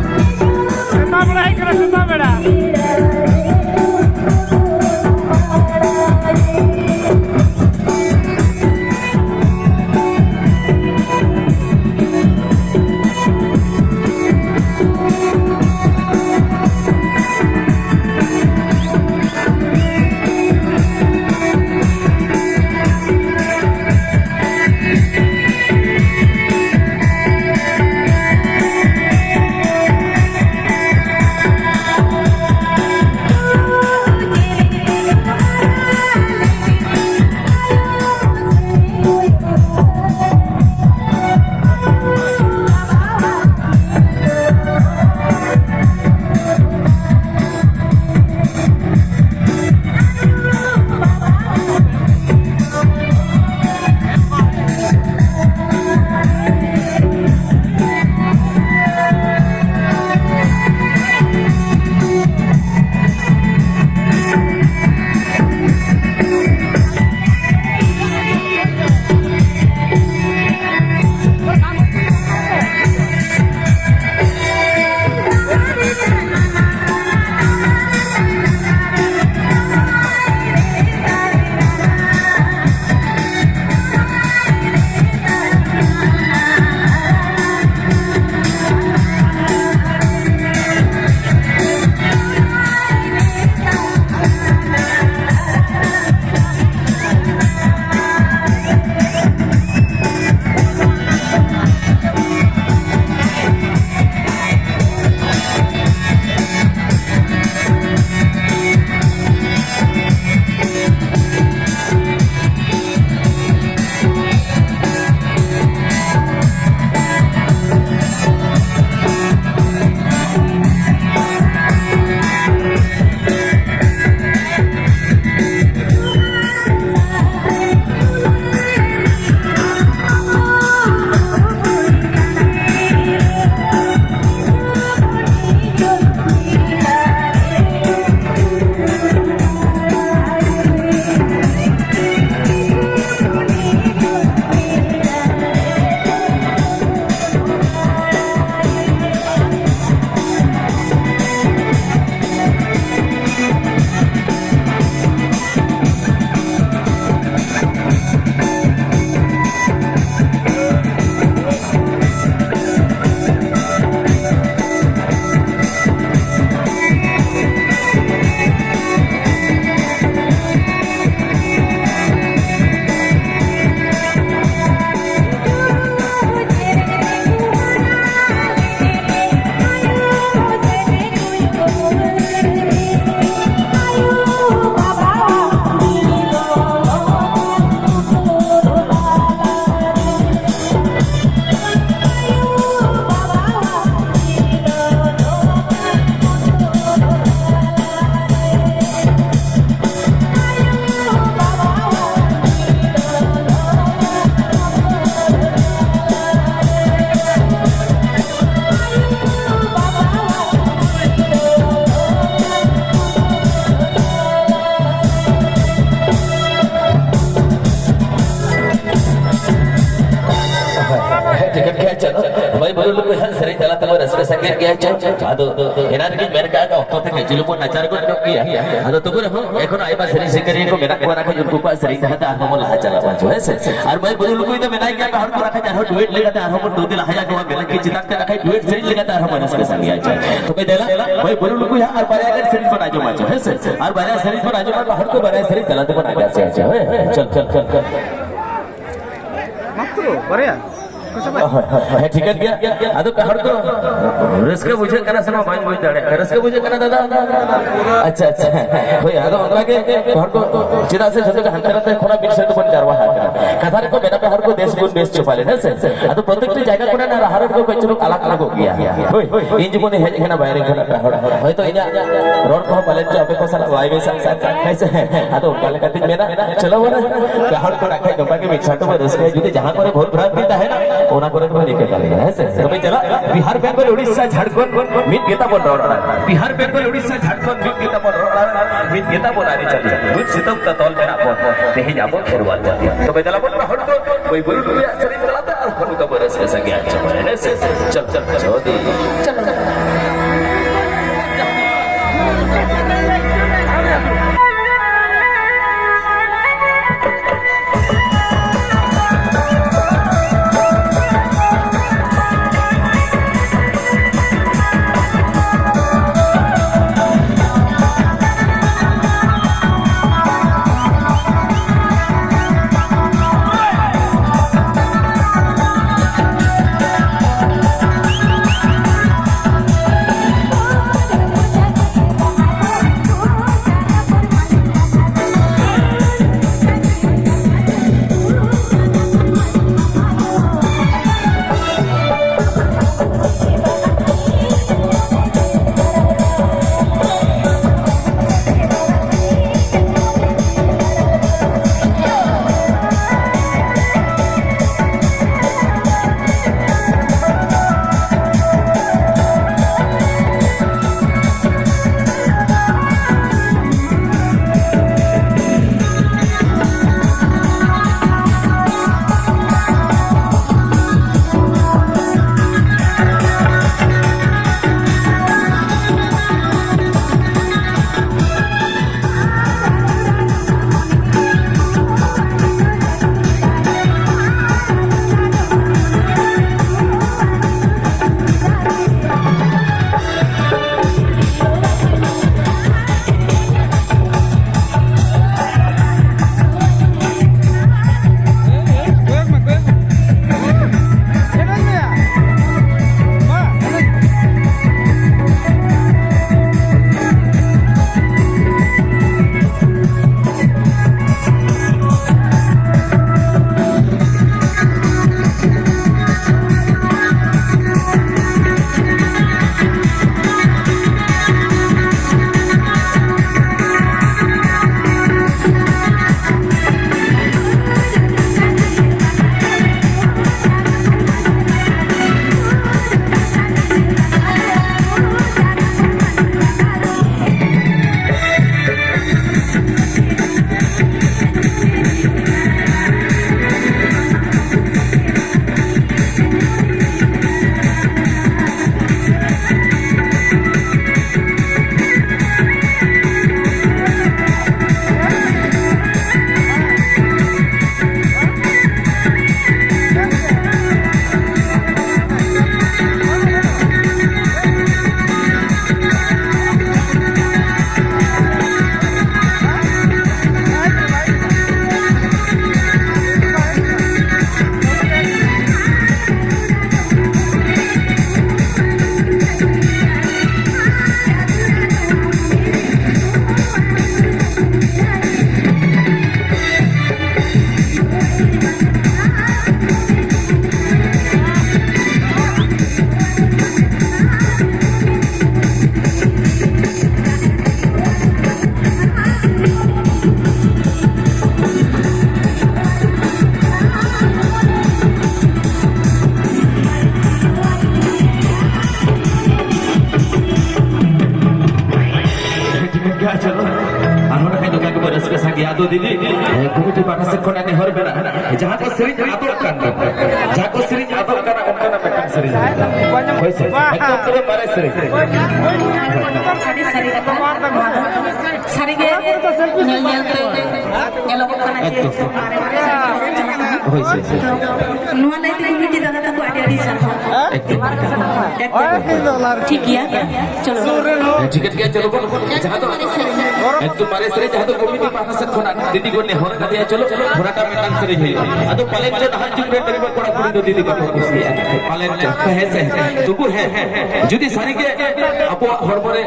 ᱞᱩᱠᱩᱭ ᱦᱟᱸᱜ ᱥᱮᱨᱮᱧ ᱛᱟᱞᱟ ᱛᱮᱵᱚᱱ ᱨᱟᱹᱥᱠᱟᱹ ᱥᱟᱸᱜᱮ ᱜᱮᱭᱟ ᱪᱚ᱾ ᱟᱫᱚ ᱮᱱᱟᱱ ᱨᱮᱜᱮᱧ ᱢᱮᱱ ᱠᱟᱜᱼᱟ, ᱚᱠᱛᱚ ᱛᱮ ᱠᱟᱹᱡ ᱪᱩᱞᱩᱝ ᱵᱚᱱ ᱱᱟᱪᱟᱨ ᱜᱚᱫ ᱧᱚᱜ ᱜᱮᱭᱟ᱾ ᱟᱫᱚ ᱛᱚᱵᱩ ᱨᱮᱦᱚᱸ ᱮᱠᱷᱚᱱ ᱟᱭᱢᱟ ᱥᱮᱨᱮᱧ ᱥᱤᱠᱟᱹᱨᱤᱭᱟᱹ ᱠᱚ ᱢᱮᱱᱟᱜ ᱠᱚᱣᱟ, ᱚᱱᱟ ᱠᱷᱚᱱ ᱩᱱᱠᱩ ᱠᱚᱣᱟᱜ ᱥᱮᱨᱮᱧ ᱛᱟᱞᱟ ᱛᱮ ᱟᱨᱦᱚᱸ ᱵᱚᱱ ᱞᱟᱦᱟ ᱪᱟᱞᱟᱜᱼᱟ ᱪᱚ, ᱦᱮᱸ ᱥᱮ? ᱟᱨ ᱢᱟᱹᱭ ᱵᱩᱨᱩ ᱞᱩᱠᱩᱭ ᱫᱚ ᱢᱮᱱᱟᱭ ᱜᱮᱭᱟ, ᱦᱚᱲ ᱠᱚ ᱨᱟᱠᱷᱟ ᱟᱨᱦᱚᱸ ᱰᱩᱭᱮᱴ ᱞᱮᱠᱟᱛᱮ ᱟᱨᱦᱚᱸ ᱵᱚᱱ ᱫᱩᱫᱤ ᱞᱟᱦᱟᱭᱟ ᱠᱚ, ᱢᱮᱞᱟᱠᱤ ᱪᱮᱛᱟᱱ ᱛᱮ ᱨᱟᱠᱷᱟᱭ ᱰᱩᱭᱮᱴ ᱥᱮᱨᱮᱧ ᱞᱮᱠᱟᱛᱮ ᱟᱨᱦᱚᱸ ᱵᱚᱱ ᱨᱟᱹᱥᱠᱟᱹ ᱥᱟᱸᱜᱮᱭᱟ ᱪᱚ᱾ ᱛᱚᱵᱮ ᱫᱮᱞᱟ, ᱢᱟᱹᱭ ᱵᱩᱨᱩ ᱞᱩᱠᱩᱭ ᱦᱟᱸᱜ ᱟᱨ ᱵᱟᱨᱭᱟ ᱜᱟᱱ ᱥᱮᱨᱮᱧ ᱵᱚᱱ ᱟᱸᱡᱚᱢᱟ ᱪᱚ, ᱦᱮᱸ ᱥᱮ? ᱟᱨ ᱵᱟᱨᱭᱟ ᱥᱮᱨᱮᱧ ᱵᱚᱱ ᱟᱸᱡᱚᱢᱟ, ᱦᱚᱲ ᱠᱚ ᱵᱟᱨᱭᱟ ᱥᱮᱨᱮᱧ ᱛᱟᱞᱟ ᱛᱮᱵᱚᱱ ᱟᱸᱡᱚᱢ ᱪᱚ, ᱦᱮᱸ? ᱪᱚᱞ, ᱪᱚᱞ, ᱪᱚᱞ, ᱪᱚᱞ᱾ ᱢᱟᱛᱨᱚ ᱵᱟᱨᱭᱟ? ᱦᱳᱭ, ᱦᱳᱭ, ᱦᱳᱭ, ᱦᱮᱸ, ᱴᱷᱤᱠᱟᱹᱱ ᱜᱮᱭᱟ᱾ ᱟᱫᱚ ᱯᱮ ᱦᱚᱲ ᱠᱚ ᱨᱟᱹᱥᱠᱟᱹ ᱵᱩᱡᱷᱟᱹᱜ ᱠᱟᱱᱟ ᱥᱮ ᱵᱟᱝ, ᱵᱟᱹᱧ ᱵᱩᱡᱽ ᱫᱟᱲᱮᱭᱟᱜ ᱠᱟᱱᱟ᱾ ᱨᱟᱹᱥᱠᱟᱹ ᱵᱩᱡᱷᱟᱹᱜ ᱠᱟᱱᱟ, ᱫᱟᱫᱟ? ᱟᱪᱪᱷᱟ, ᱟᱪᱪᱷᱟ, ᱦᱳᱭ, ᱟᱫᱚ ᱚᱱᱠᱟ ᱜᱮ ᱯᱮ ᱦᱚᱲ ᱠᱚ, ᱪᱮᱫᱟᱜ ᱥᱮ ᱡᱷᱚᱛᱚ ᱜᱮ ᱦᱟᱱᱛᱮ ᱱᱟᱛᱮ ᱠᱷᱚᱱᱟᱜ ᱢᱤᱫ ᱥᱮᱫ ᱛᱮᱵᱚᱱ ᱡᱟᱨᱣᱟ ᱟᱠᱟᱱᱟ᱾ ᱠᱟᱛᱷᱟ ᱨᱮᱠᱚ ᱢᱮᱱᱟ, ᱯᱮ ᱦᱚᱲ ᱠᱚ ᱫᱮᱥ ᱜᱩᱱ ᱵᱮᱥ ᱪᱚ ᱯᱟᱞᱮᱱ, ᱦᱮᱸ ᱥᱮ? ᱟᱫᱚ ᱯᱨᱚᱛᱮᱠᱴᱤ ᱡᱟᱭᱜᱟ ᱠᱚᱨᱮᱱᱟᱜ ᱨᱟᱦᱟ ᱨᱚᱲ ᱠᱚ ᱠᱟᱹᱡ ᱪᱩᱞᱩᱝ ᱟᱞᱟᱜᱽ ᱟᱞᱟᱜᱚᱜ ᱜᱮᱭᱟ᱾ ᱦᱳᱭ, ᱤᱧ ᱡᱮᱢᱚᱱ ᱤᱧ ᱦᱮᱡ ᱟᱠᱟᱱᱟ ᱵᱟᱭᱨᱮ ᱠᱷᱚᱱᱟᱜ, ᱯᱮ ᱦᱚᱲ, ᱦᱚᱭᱛᱳ ᱤᱧᱟᱹᱜ ᱨᱚᱲ ᱠᱚᱦᱚᱸ ᱯᱟᱞᱮᱱ ᱪᱚ ᱟᱯᱮ ᱠᱚ ᱥᱟᱞᱟᱜ ᱵᱟᱭ ᱵᱮᱥᱟ, ᱦᱮᱸ ᱥᱮ? ᱟᱫᱚ ᱚᱱᱠᱟ ᱞᱮᱠᱟᱛᱤᱧ ᱢᱮᱱᱟ, ᱪᱚᱞᱚ ᱵᱚᱞᱮ, ᱯᱮ ᱦᱚᱲ ᱠᱚ ᱨᱟᱠᱷᱟ ᱱᱚᱝᱠᱟ ᱜᱮ ᱢᱤᱫ ᱥᱟᱶ ᱛᱮᱵᱚ ᱨᱟᱹᱥᱠᱟᱹᱭᱟ᱾ ᱡᱩᱫᱤ ᱡᱟᱦᱟᱸ ᱠᱚᱨᱮ ᱵᱷᱩᱞ ᱵᱷᱨᱟᱱᱛᱤ ᱛᱟᱦᱮᱱᱟ, ᱚᱱᱟ ᱠᱚᱨᱮ ᱫᱚᱵᱚ ᱤᱠᱟᱹ ᱠᱟᱞᱮᱭᱟ, ᱦᱮᱸ ᱥᱮ? ᱛᱚᱵᱮ ᱪᱟᱞᱟᱜ, ᱵᱤᱦᱟᱨ, ᱵᱮᱝᱜᱚᱞ, ᱩᱲᱤᱥᱥᱟ, ᱡᱷᱟᱲᱠᱷᱚᱸᱰ, ᱢᱤᱫ ᱜᱮᱛᱟ ᱵᱚᱱ ᱨᱚᱲ ᱟᱲᱟᱝ᱾ ᱵᱤᱦᱟᱨ, ᱵᱮᱝᱜᱚᱞ, ᱩᱲᱤᱥᱥᱟ, ᱡᱷᱟᱲᱠᱷᱚᱸᱰ, ᱢᱤᱫ ᱜᱮᱛᱟ ᱵᱚᱱ ᱨᱚᱲ ᱟᱲᱟᱝ, ᱢᱤᱫ ᱜᱮᱛᱟ ᱵᱚᱱ ᱟᱹᱨᱤᱪᱟᱹᱞᱤ᱾ ᱢᱤᱫ ᱥᱤᱛᱟᱹᱢ ᱛᱮ ᱛᱚᱞ ᱢᱮᱱᱟᱜ ᱵᱚᱱ, ᱛᱮᱦᱮᱧ ᱟᱵᱚ ᱠᱷᱮᱨᱣᱟᱞ ᱡᱟᱹᱛᱤ᱾ ᱛᱚᱵᱮ ᱫᱮᱞᱟ ᱵᱚᱱ ᱦᱚᱲ ᱠᱚ, ᱵᱟᱹᱭ ᱵᱟᱹᱭ ᱨᱩᱭᱟᱜ ᱥᱮᱨᱮᱧ ᱛᱟᱞᱟᱛᱮ ᱟᱨ ᱦᱚᱲ ᱠᱚ ᱨᱟᱹᱥᱠᱟᱹ ᱥᱟᱸᱜᱮ ᱟᱸᱡᱚᱢᱟ, ᱦᱮᱸ ᱥᱮ? ᱪᱚᱞ, ᱪᱚᱞ, ᱪᱚᱞ, ᱫᱤ᱾ ᱪᱚᱞ᱾ ᱪᱚᱞᱚ, ᱟᱨᱦᱚᱸ ᱱᱟᱠᱷᱟᱡ ᱱᱚᱝᱠᱟ ᱜᱮᱵᱚ ᱨᱟᱹᱥᱠᱟᱹ ᱥᱟᱸᱜᱮᱭᱟ᱾ ᱟᱫᱚ ᱫᱤᱫᱤ, ᱮ, ᱠᱚᱢᱤᱴᱤ ᱯᱟᱦᱴᱟ ᱥᱮᱫ ᱠᱷᱚᱱᱟᱜ ᱱᱮᱦᱚᱨ ᱢᱮᱱᱟᱜᱼᱟ, ᱡᱟᱦᱟᱸ ᱠᱚ ᱥᱮᱨᱮᱧ ᱟᱫᱚᱜ ᱠᱟᱱ ᱫᱚ, ᱡᱟᱦᱟᱸ ᱠᱚ ᱥᱮᱨᱮᱧ ᱟᱫᱚᱜ ᱠᱟᱱᱟ, ᱚᱱᱠᱟᱱᱟᱜ ᱢᱤᱫᱴᱟᱝ ᱥᱮᱨᱮᱧ ᱦᱩᱭᱩᱜᱼᱟ᱾ ᱦᱳᱭ ᱥᱮ? ᱮᱠᱫᱚᱢ ᱯᱩᱨᱟᱹ ᱢᱟᱨᱮ ᱥᱮᱨᱮᱧ᱾ ᱟᱹᱰᱤ ᱥᱟᱹᱨᱤ ᱠᱟᱛᱷᱟ᱾ ᱱᱚᱣᱟ ᱫᱚ ᱥᱟᱹᱨᱤᱜᱮ ᱧᱮᱞ ᱧᱮᱞ ᱛᱮ ᱧᱮᱞᱚᱜᱚᱜ ᱠᱟᱱᱟ ᱡᱮ ᱮᱠᱫᱚᱢ᱾ ᱢᱟᱨᱮ ᱢᱟᱨᱮ ᱥᱮᱨᱮᱧ ᱠᱚ ᱪᱟᱞᱟᱜ ᱠᱟᱱᱟ᱾ ᱦᱳᱭ ᱥᱮ᱾ ᱛᱚ, ᱱᱚᱣᱟ ᱞᱟᱹᱭ ᱛᱮ ᱠᱚᱢᱤᱴᱤ ᱫᱟᱫᱟ ᱛᱟᱠᱚ ᱟᱹᱰᱤ ᱟᱹᱰᱤ ᱥᱟᱨᱦᱟᱣ᱾ ᱮᱠᱫᱚᱢ᱾ ᱴᱷᱤᱠ ᱜᱮᱭᱟ, ᱪᱚᱞᱚ᱾ ᱦᱮᱸ, ᱴᱷᱤᱠ ᱜᱮᱭᱟ, ᱪᱚᱞᱚ ᱵᱚᱱ᱾ ᱡᱟᱦᱟᱸ ᱫᱚ ᱮᱠᱫᱚᱢ ᱢᱟᱨᱮ ᱥᱮᱨᱮᱧ, ᱡᱟᱦᱟᱸ ᱫᱚ ᱠᱚᱢᱤᱴᱤ ᱯᱟᱦᱴᱟ ᱥᱮᱫ ᱠᱷᱚᱱᱟᱜ ᱫᱤᱫᱤ ᱠᱚ ᱱᱮᱦᱚᱨ ᱠᱟᱫᱮᱭᱟ, ᱪᱚᱞᱚ, ᱛᱷᱚᱲᱟᱴᱟ ᱢᱤᱫᱴᱟᱝ ᱥᱮᱨᱮᱧ ᱦᱩᱭᱩᱜᱼᱟ᱾ ᱟᱫᱚ ᱯᱟᱞᱮᱱ ᱪᱚ ᱱᱟᱦᱟᱜ ᱡᱩᱜᱽ ᱨᱮᱱ ᱰᱟᱺᱜᱩᱣᱟᱹ ᱠᱚᱲᱟ ᱠᱩᱲᱤ ᱫᱚ ᱫᱤᱫᱤ ᱵᱟᱠᱚ ᱠᱩᱥᱤᱭᱟᱜᱼᱟ᱾ ᱯᱟᱞᱮᱱ ᱪᱚ, ᱦᱮᱸ ᱥᱮ? ᱛᱚᱵᱩ ᱦᱮᱸ, ᱡᱩᱫᱤ ᱥᱟᱹᱨᱤ ᱜᱮ ᱟᱵᱚᱣᱟᱜ ᱦᱚᱲᱢᱚ ᱨᱮ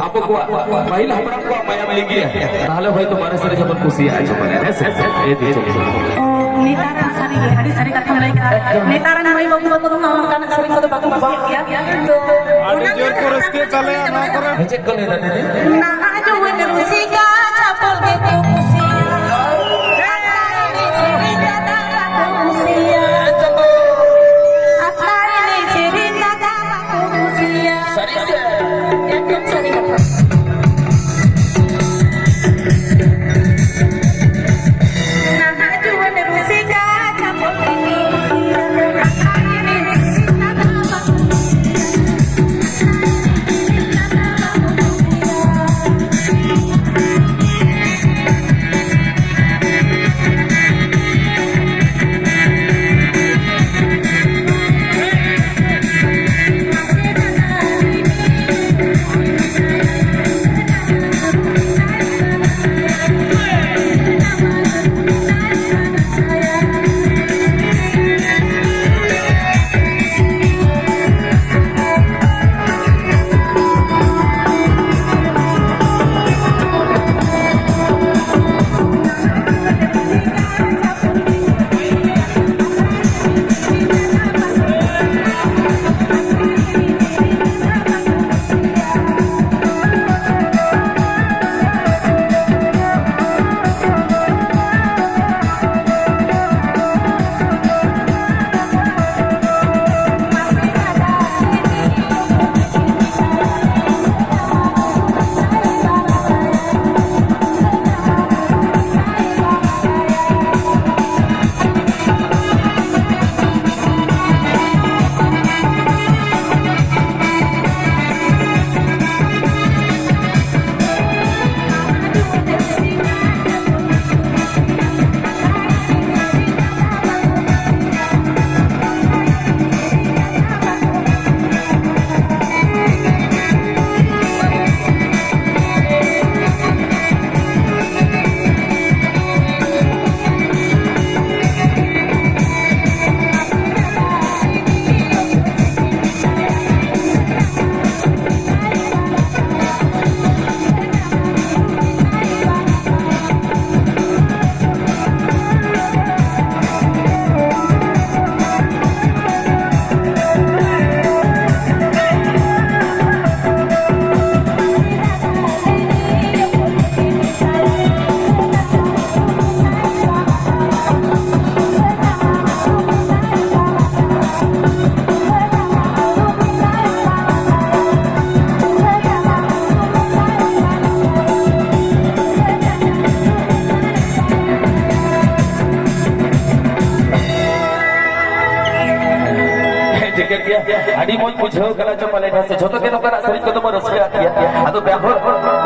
ᱟᱵᱚ ᱠᱚᱣᱟᱜ ᱯᱟᱹᱦᱤᱞ ᱦᱟᱯᱲᱟᱢ ᱠᱚᱣᱟᱜ ᱢᱟᱭᱟᱢ ᱞᱤᱸᱜᱤᱭᱟ, ᱛᱟᱦᱞᱮ ᱦᱚᱭᱛᱚ ᱢᱟᱨᱮ ᱥᱮᱨᱮᱧ ᱦᱚᱸᱵᱚᱱ ᱠᱩᱥᱤᱭᱟᱜᱼᱟ, ᱪᱚ ᱯᱟᱞᱮᱱ, ᱦᱮᱸ ᱥᱮ? ᱮ ᱫᱤᱫᱤ᱾ ᱱᱮᱛᱟᱨᱟᱜ ᱥᱟᱹᱨᱤ ᱜᱮ, ᱟᱹᱰᱤ ᱥᱟᱹᱨᱤ ᱠᱟᱛᱷᱟᱢ ᱞᱟᱹᱭ ᱠᱮᱫᱟ᱾ ᱱᱮᱛᱟᱨ ᱨᱮᱱ ᱢᱟᱹᱭ ᱵᱟᱹᱵᱩ ᱛᱟᱠᱚ ᱫᱚ ᱱᱚᱝᱠᱟᱱᱟᱜ ᱥᱮᱨᱮᱧ ᱠᱚᱫᱚ ᱵᱟᱠᱚ ᱠᱩᱥᱤᱭᱟᱜ ᱜᱮᱭᱟ᱾ ᱛᱚ, ᱟᱹᱰᱤ ᱡᱳᱨ ᱠᱚ ᱨᱟᱹᱥᱠᱟᱹᱜ ᱛᱟᱞᱮᱭᱟ ᱱᱚᱣᱟ ᱠᱚᱨᱮ᱾ ᱦᱮᱸ, ᱪᱮᱫ ᱠᱚ ᱞᱟᱹᱭ ᱫᱟ ᱫᱤᱫᱤ? ᱱᱟᱦᱟᱜ ᱡᱩᱣᱟᱹᱱ ᱨᱩᱥᱤᱠᱟ ᱪᱷᱟᱯᱚᱞ ᱜᱮᱠᱚ ᱠᱩᱥᱤᱭᱟᱜᱼᱟ᱾ ᱟᱠᱷᱲᱟ ᱮᱱᱮᱡ ᱥᱮᱨᱮᱧ ᱫᱟᱫᱟ ᱵᱟᱠᱚ ᱠᱩᱥᱤᱭᱟᱜᱼᱟ᱾ ᱟᱠᱷᱲᱟ ᱮᱱᱮᱡ ᱥᱮᱨᱮᱧ ᱫᱟᱫᱟ ᱵᱟᱠᱚ ᱠᱩᱥᱤᱭᱟᱜᱼᱟ᱾ ᱥᱟᱹᱨᱤ ᱥᱮ? ᱮᱠᱫᱚᱢ ᱥᱟᱹᱨᱤ ᱠᱟᱛᱷᱟ᱾ ᱟᱹᱰᱤ ᱢᱚᱡᱽ ᱵᱩᱡᱷᱟᱹᱣ ᱠᱟᱱᱟ ᱪᱚ ᱯᱟᱞᱮ, ᱦᱮᱸ ᱥᱮ? ᱡᱷᱚᱛᱚ ᱜᱮ ᱱᱚᱝᱠᱟᱱᱟᱜ ᱥᱮᱨᱮᱧ ᱠᱚᱫᱚ ᱵᱚᱱ ᱨᱟᱹᱥᱠᱟᱹ ᱟᱫ ᱜᱮᱭᱟ᱾ ᱟᱫᱚ ᱯᱮ ᱦᱚᱲ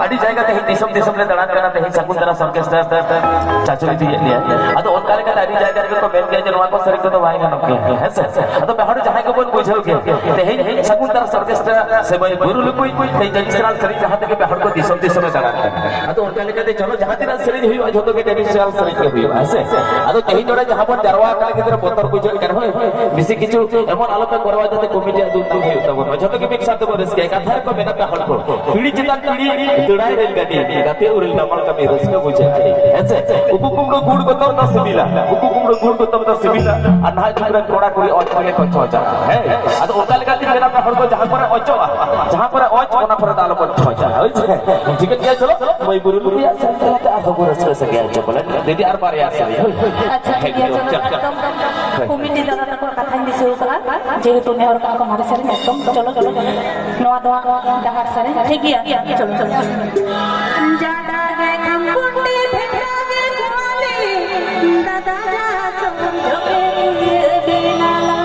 ᱟᱹᱰᱤ ᱡᱟᱭᱜᱟ ᱛᱮᱦᱮᱧ ᱫᱤᱥᱚᱢ ᱫᱤᱥᱚᱢ ᱞᱮ ᱫᱟᱬᱟᱱ ᱠᱟᱱᱟ, ᱛᱮᱦᱮᱧ ᱥᱟᱹᱜᱩᱱ ᱫᱟᱨᱟᱢ orchestra ᱪᱟᱪᱳ ᱤᱫᱤᱭᱮᱫ ᱞᱮᱭᱟ᱾ ᱟᱫᱚ ᱚᱱᱠᱟ ᱞᱮᱠᱟᱛᱮ ᱟᱹᱰᱤ ᱡᱟᱭᱜᱟ ᱨᱮᱜᱮ ᱠᱚ ᱢᱮᱱ ᱜᱮᱭᱟ ᱡᱮ ᱱᱚᱣᱟ ᱠᱚ ᱥᱮᱨᱮᱧ ᱠᱚᱫᱚ ᱵᱟᱭ ᱜᱟᱱᱚᱜ ᱜᱮᱭᱟ, ᱦᱮᱸ ᱥᱮ? ᱟᱫᱚ ᱯᱮ ᱦᱚᱲ ᱡᱟᱦᱟᱸᱭ ᱠᱚᱵᱚᱱ ᱵᱩᱡᱷᱟᱹᱣ ᱜᱮᱭᱟ, ᱛᱮᱦᱮᱧ ᱥᱟᱹᱜᱩᱱ ᱫᱟᱨᱟᱢ orchestra ᱥᱮ ᱢᱟᱹᱭ ᱵᱩᱨᱩ ᱞᱩᱠᱩᱭ, ᱛᱮᱦᱮᱧ traditional ᱥᱮᱨᱮᱧ ᱡᱟᱦᱟᱸ ᱛᱮᱜᱮ ᱯᱮ ᱦᱚᱲ ᱠᱚ ᱫᱤᱥᱚᱢ ᱫᱤᱥᱚᱢ ᱮ ᱫᱟᱬᱟᱱ ᱠᱟᱱᱟ᱾ ᱟᱫᱚ ᱚᱱᱠᱟ ᱞᱮᱠᱟᱛᱮ ᱪᱚᱞᱚ ᱡᱟᱦᱟᱸ ᱛᱤᱱᱟᱹᱜ ᱥᱮᱨᱮᱧ ᱦᱩᱭᱩᱜᱼᱟ, ᱡᱷᱚᱛᱚ ᱜᱮ traditional ᱥᱮᱨᱮᱧ ᱜᱮ ᱦᱩᱭᱩᱜᱼᱟ, ᱦᱮᱸ ᱥᱮ? ᱟᱫᱚ ᱛᱮᱦᱮᱧ ᱱᱚᱰᱮ ᱡᱟᱦᱟᱸ ᱵᱚᱱ ᱡᱟᱨᱣᱟ ᱟᱠᱟᱱᱟ, ᱜᱤᱫᱽᱨᱟᱹ ᱵᱚᱛᱚᱨ ᱵᱩᱡᱷᱟᱹᱜ ᱠᱟᱱ, ᱦᱳᱭ, ᱵᱮᱥᱤ ᱠᱤᱪᱷᱩ ᱮᱢᱚᱱ ᱟᱞᱚᱯᱮ ᱠᱚᱨᱟᱣᱟ ᱡᱟᱛᱮ ᱠᱚᱢᱤᱴᱤ ᱟᱜ ᱫᱩᱠ ᱵᱟᱝ ᱦᱩᱭᱩᱜ ᱛᱟᱵᱚᱱ᱾ ᱡᱷᱚᱛᱚ ᱜᱮ ᱢᱤᱫ ᱥᱟᱶ ᱛᱮᱵᱚᱱ ᱨᱟᱹᱥᱠᱟᱹᱭᱟ᱾ ᱠᱟᱛᱷᱟ ᱨᱮᱠᱚ ᱢᱮᱱᱟ ᱯᱮ ᱦᱚᱲ ᱠᱚ, ᱯᱤᱲᱤ ᱪᱮᱛᱟᱱ ᱯᱤᱲᱤ ᱫᱟᱹᱲᱟᱭ ᱨᱮᱞ ᱜᱟᱹᱰᱤ, ᱜᱟᱛᱮ ᱩᱨᱤᱞ ᱱᱟᱢᱟᱞ ᱠᱟᱹᱢᱤ ᱨᱟᱹᱥᱠᱟᱹ ᱵᱩᱡᱷᱟᱹᱜᱼᱟ, ᱦᱮᱸ ᱥᱮ? ᱩᱠᱩ ᱠᱩᱢᱲᱩ ᱜᱩᱲ ᱜᱚᱛᱚᱢ ᱫᱚ ᱥᱤᱵᱤᱞᱟ, ᱩᱠᱩ ᱠᱩᱢᱲᱩ ᱜᱩᱲ ᱜᱚᱛᱚᱢ ᱫᱚ ᱥᱤᱵᱤᱞᱟ, ᱟᱨ ᱱᱟᱦᱟᱜ ᱡᱩᱜᱽ ᱨᱮᱱ ᱠᱚᱲᱟ ᱠᱩᱲᱤ ᱚᱡᱽ ᱠᱚᱜᱮ ᱠᱚ ᱪᱷᱚᱡᱟ, ᱦᱮᱸ? ᱟᱫᱚ ᱚᱱᱠᱟ ᱞᱮᱠᱟᱛᱮ ᱢᱮᱱᱟ ᱯᱮ ᱦᱚᱲ ᱠᱚ, ᱡᱟᱦᱟᱸ ᱠᱚᱨᱮ ᱚᱪᱚᱜᱼᱟ, ᱡᱟᱦᱟᱸ ᱠᱚᱨᱮ ᱚᱡᱽ, ᱚᱱᱟ ᱠᱚᱨᱮ ᱫᱚ ᱟᱞᱚ ᱵᱚᱱ ᱪᱷᱚᱡᱟ, ᱦᱳᱭ ᱥᱮ? ᱴᱷᱤᱠ ᱜᱮᱭᱟ, ᱪᱚᱞᱚ, ᱢᱟᱹᱭ ᱵᱩᱨᱩ ᱞᱩᱠᱩᱭᱟᱜ ᱥᱮᱨᱮᱧ ᱛᱟᱞᱟᱛᱮ ᱟᱨᱦᱚᱸ ᱵᱚᱱ ᱨᱟᱹᱥᱠᱟᱹ ᱥᱟᱸᱜᱮᱭᱟ, ᱪᱚ ᱵᱚᱞᱮ, ᱫᱤᱫᱤ ᱟᱨ ᱵᱟᱨᱭᱟ ᱥᱮᱨᱮᱧ, ᱦᱳᱭ᱾ ᱟᱪᱪᱷᱟ, ᱴᱷᱤᱠ ᱜᱮᱭᱟ, ᱪᱚᱞᱚ, ᱪᱚᱞᱚ᱾ ᱮᱠᱫᱚᱢ ᱠᱚᱢᱤᱴᱤ ᱫᱟᱫᱟ ᱛᱟᱠᱚᱣᱟᱜ ᱠᱟᱛᱷᱟᱧ ᱫᱤᱥᱟᱹ ᱟᱠᱟᱫᱼᱟ, ᱡᱮᱦᱮᱛᱩ ᱱᱮᱦᱚᱨ ᱠᱟᱜᱼᱟ ᱠᱚ ᱢᱟᱨᱮ ᱥᱮᱨᱮᱧ, ᱮᱠᱫᱚᱢ, ᱪᱚᱞᱚ, ᱪᱚᱞᱚ, ᱱᱚᱣᱟ ᱫᱚ ᱰᱟᱦᱟᱨ ᱥᱮᱨᱮᱧ, ᱴᱷᱤᱠ ᱜᱮᱭᱟ, ᱪᱚᱞᱚ, ᱪᱚᱞᱚ᱾ ᱡᱟᱰᱟ ᱜᱮ ᱠᱷᱟᱢᱠᱷᱩᱱᱴᱤ ᱵᱷᱮᱰᱟ ᱜᱮ ᱠᱚᱣᱟᱞᱤ, ᱫᱟᱫᱟ ᱡᱟ ᱥᱚᱢᱚᱭ ᱡᱚᱜᱮ ᱤᱭᱟᱹ ᱵᱮᱱᱟᱞᱟ᱾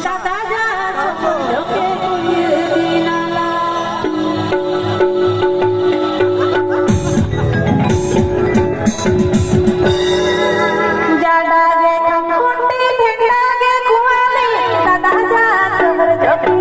ᱫᱟᱫᱟ ᱡᱟ ᱥᱚᱢᱚᱭ ᱡᱚᱜᱮ ᱤᱭᱟᱹ ᱵᱮᱱᱟᱞᱟ᱾ ᱡᱟᱰᱟ ᱜᱮ ᱠᱷᱟᱢᱠᱷᱩᱱᱴᱤ ᱵᱷᱮᱰᱟ ᱜᱮ ᱠᱚᱣᱟᱞᱤ, ᱫᱟᱫᱟ ᱡᱟ ᱥᱚᱢᱚᱭ ᱡᱚᱜᱮ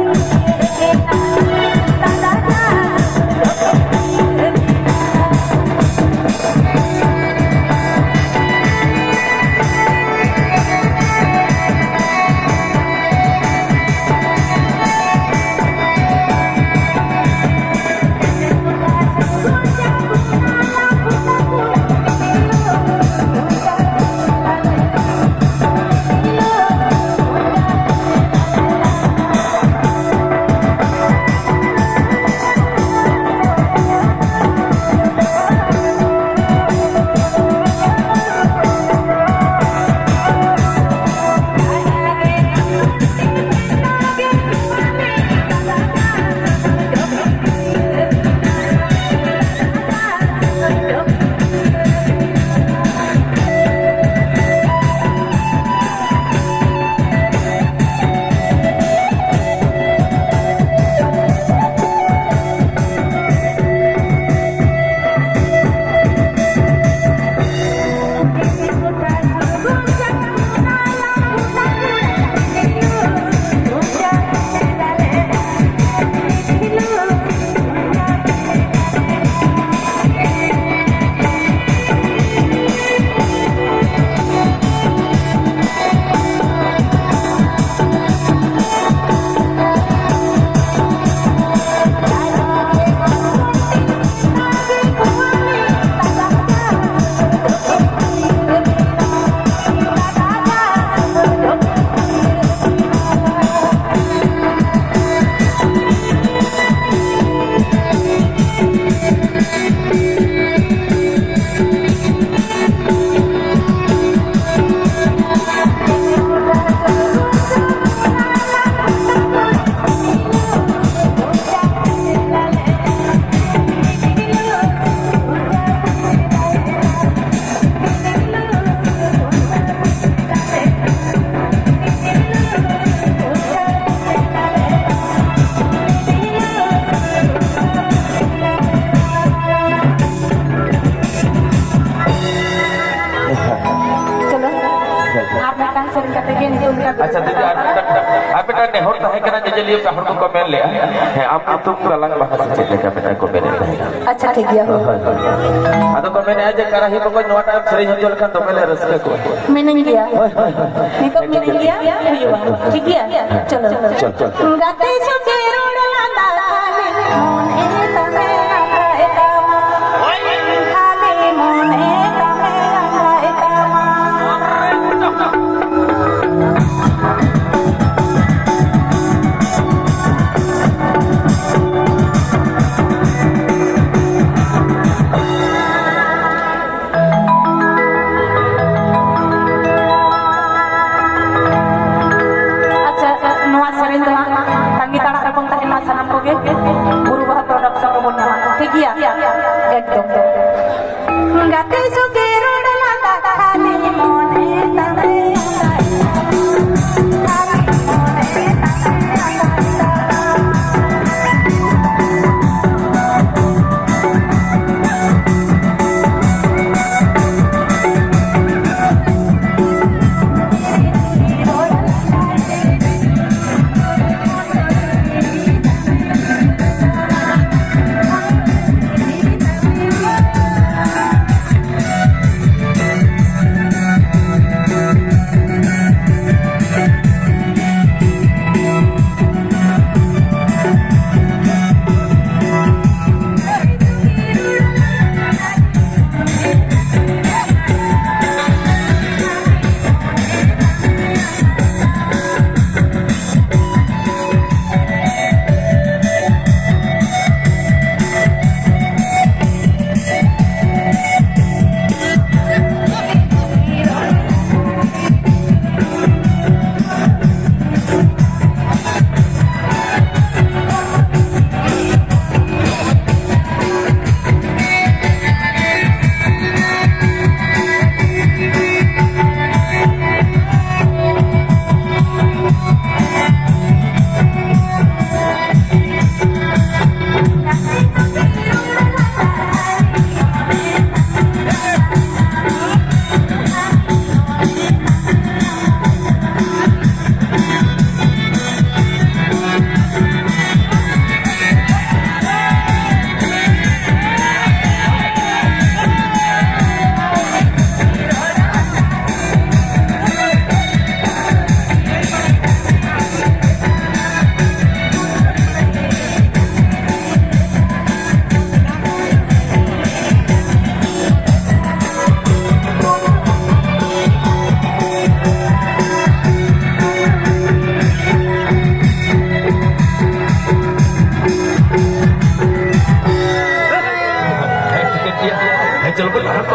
ᱟᱪᱪᱷᱟ, ᱫᱤᱫᱤ, ᱟᱨ ᱢᱤᱫᱴᱟᱝ, ᱟᱨ ᱢᱤᱫᱴᱟᱝ ᱱᱮᱦᱚᱨ ᱛᱟᱦᱮᱸ ᱠᱟᱱᱟ, ᱧᱮᱧᱮᱞᱤᱭᱟᱹ ᱯᱮ ᱦᱚᱲ ᱠᱚᱠᱚ ᱢᱮᱱ ᱞᱮᱜᱼᱟ, ᱦᱮᱸ, ᱟᱢ ᱧᱩᱛᱩᱢ ᱛᱟᱞᱟᱝ ᱵᱟᱦᱟ ᱥᱮ ᱪᱮᱫ ᱞᱮᱠᱟ ᱢᱤᱫᱴᱟᱝ ᱠᱚ ᱢᱮᱱᱮᱫ ᱛᱟᱦᱮᱸᱫ᱾ ᱟᱪᱪᱷᱟ, ᱴᱷᱤᱠ ᱜᱮᱭᱟ, ᱦᱳᱭ᱾ ᱦᱳᱭ, ᱦᱳᱭ᱾ ᱟᱫᱚ ᱠᱚ ᱢᱮᱱᱮᱫᱼᱟ ᱡᱮ, ᱠᱟᱨᱟᱦᱤ ᱵᱚᱠᱚᱧ ᱱᱚᱣᱟᱴᱟᱜ ᱮᱢ ᱥᱮᱨᱮᱧ ᱦᱚᱪᱚ ᱞᱮᱠᱷᱟᱱ ᱫᱚᱢᱮ ᱞᱮ ᱨᱟᱹᱥᱠᱟᱹ ᱠᱚᱜᱼᱟ᱾ ᱢᱤᱱᱟᱹᱧ ᱜᱮᱭᱟ᱾ ᱦᱳᱭ, ᱦᱳᱭ, ᱦᱳᱭ᱾ ᱱᱤᱛᱚᱜ ᱢᱤᱱᱟᱹᱧ ᱜᱮᱭᱟ, ᱦᱩᱭᱩᱜᱼᱟ᱾ ᱴᱷᱤᱠ ᱜᱮᱭᱟ? ᱪᱚᱞ, ᱪᱚᱞ᱾ ᱜᱟᱛᱮ ᱥᱚᱸᱜᱮ ᱨᱚᱲ ᱞᱟᱸᱫᱟ ᱠᱷᱟᱹᱞᱤ ᱢᱚᱱᱮ ᱛᱟᱢᱮ ᱟᱸᱫᱷᱟᱭ ᱛᱟᱢᱟ᱾ ᱠᱷᱟᱹᱞᱤ ᱢᱚᱱᱮ ᱛᱟᱢᱮ ᱟᱸᱫᱷᱟᱭ ᱛᱟᱢᱟ᱾ ᱟᱪᱪᱷᱟ, ᱱᱚᱣᱟ ᱥᱮᱨᱮᱧ ᱫᱚ ᱦᱟᱸᱜ ᱛᱟᱺᱜᱤ ᱛᱟᱲᱟᱜ ᱨᱮᱵᱚᱱ ᱛᱟᱦᱮᱱᱟ ᱥᱟᱱᱟᱢ ᱠᱚᱜᱮ᱾ ᱵᱩᱨᱩ ᱵᱟᱦᱟ ᱯᱨᱚᱰᱟᱠᱥᱚᱱ ᱨᱮᱵᱚᱱ ᱧᱟᱢᱟ, ᱴᱷᱤᱠ ᱜᱮᱭᱟ? ᱮᱠᱫᱚᱢ᱾ ᱜᱟᱛᱮ ᱥᱚᱸᱜᱮ ᱨᱚᱲ ᱞᱟᱸᱫᱟ ᱠᱷᱟᱹᱞᱤ ᱢᱚᱱᱮ ᱛᱟᱢᱮ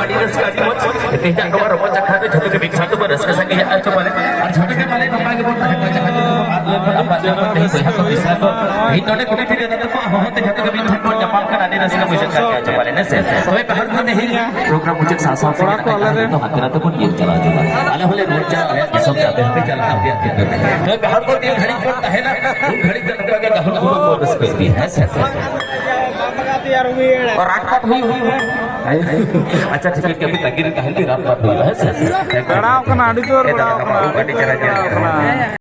ᱟᱹᱰᱤ ᱨᱟᱹᱥᱠᱟᱹ, ᱟᱹᱰᱤ ᱢᱚᱡᱽ᱾ ᱛᱮᱦᱮᱧᱟᱜ ᱱᱚᱣᱟ ᱨᱚᱢᱚᱡᱽ ᱟᱠᱷᱲᱟ ᱨᱮ ᱡᱷᱚᱛᱚ ᱜᱮ ᱢᱤᱫ ᱥᱟᱶ ᱛᱮᱵᱚᱱ ᱨᱟᱹᱥᱠᱟᱹ ᱥᱟᱸᱜᱮᱭᱟ᱾ ᱟᱨ ᱪᱚ ᱢᱟᱱᱮ, ᱟᱨ ᱡᱷᱚᱛᱚ ᱜᱮ ᱢᱟᱱᱮ ᱱᱚᱝᱠᱟ ᱜᱮᱵᱚᱱ ᱛᱟᱦᱮᱱ ᱢᱟ, ᱡᱟᱦᱟᱸ ᱛᱤᱱᱟᱹᱜ ᱜᱮᱵᱚᱱ ᱟᱫ ᱞᱮᱱ ᱵᱚᱱ, ᱟᱯᱟᱱ ᱟᱯᱟᱱ ᱛᱮᱦᱮᱧ ᱵᱚᱭᱦᱟ ᱠᱚ ᱢᱤᱥᱨᱟ ᱠᱚ, ᱛᱮᱦᱮᱧ ᱱᱚᱰᱮ ᱠᱚᱢᱤᱴᱤ ᱨᱮ ᱱᱚᱛᱮ ᱠᱚ ᱦᱚᱦᱚ ᱛᱮ ᱡᱷᱚᱛᱚ ᱜᱮ ᱢᱤᱫ ᱴᱷᱮᱱ ᱵᱚᱱ ᱧᱟᱯᱟᱢ ᱠᱟᱱᱟ, ᱟᱹᱰᱤ ᱨᱟᱹᱥᱠᱟᱹ ᱵᱩᱡᱷᱟᱹᱜ ᱠᱟᱱ ᱜᱮᱭᱟ᱾ ᱟᱨ ᱪᱚ ᱢᱟᱱᱮ, ᱦᱮᱸ ᱥᱮ? ᱛᱚᱵᱮ ᱵᱟᱦᱟᱨ ᱠᱷᱚᱱ ᱛᱮᱦᱮᱧ ᱯᱨᱳᱜᱨᱟᱢ ᱢᱩᱪᱟᱹᱫ ᱥᱟᱶ ᱥᱟᱶ ᱛᱮᱜᱮ ᱱᱟᱜ ᱠᱷᱟᱱ ᱟᱞᱮ ᱫᱚ ᱦᱟᱱᱛᱮ ᱱᱟᱛᱮ ᱵᱚᱱ ᱧᱤᱨ ᱪᱟᱞᱟᱣ ᱪᱟᱵᱟᱜᱼᱟ᱾ ᱟᱞᱮ ᱦᱚᱸᱞᱮ ᱨᱩᱣᱟᱹᱲ ᱪᱟᱞᱟᱜᱼᱟ, ᱟᱞᱮᱭᱟᱜ ᱫᱤᱥᱚᱢ ᱛᱮ ᱟᱯᱮ ᱦᱚᱸᱯᱮ ᱪᱟᱞᱟᱜᱼᱟ, ᱟᱯᱮᱭᱟᱜ ᱫᱤᱱ ᱨᱮ᱾ ᱛᱚᱵᱮ ᱵᱟᱦᱟᱨ ᱠᱷᱚᱱ ᱛᱤᱱ ᱜᱷᱟᱹᱲᱤᱡ ᱵᱚᱱ ᱛᱟᱦᱮᱱᱟ, ᱩᱱ ᱜᱷᱟᱹᱲᱤᱡ ᱫᱚ ᱱᱚᱝᱠᱟ ᱜᱮ ᱜᱟᱹᱦᱩᱲ ᱜᱩᱦᱩᱲ ᱵᱚᱱ ᱨᱟᱹᱥᱠᱟᱹ ᱤᱫᱤᱭᱟ, ᱦᱮᱸ ᱥᱮ? ᱨᱟᱴᱯᱟᱴ ᱦᱩᱭ, ᱦᱩᱭ, ᱦᱩᱭ᱾ ᱟᱪᱪᱷᱟ, ᱴᱷᱤᱠ ᱜᱮᱭᱟ, ᱟᱹᱵᱤᱱ ᱛᱟᱺᱜᱤ ᱨᱮ ᱛᱟᱦᱮᱱ ᱵᱤᱱ, ᱨᱟᱴᱯᱟᱴ ᱦᱩᱭᱩᱜᱼᱟ, ᱦᱮᱸ ᱥᱮ? ᱜᱟᱲᱟᱣ ᱠᱟᱱᱟ, ᱟᱹᱰᱤ ᱡᱳᱨ ᱮ, ᱫᱟᱫᱟ, ᱜᱟᱲᱟᱣ ᱠᱟᱱᱟ, ᱟᱹᱰᱤ ᱪᱮᱦᱨᱟ ᱜᱟᱲᱟᱣ ᱧᱮᱞᱚᱜ ᱠᱟᱱᱟ᱾ ᱠᱟᱱᱟ᱾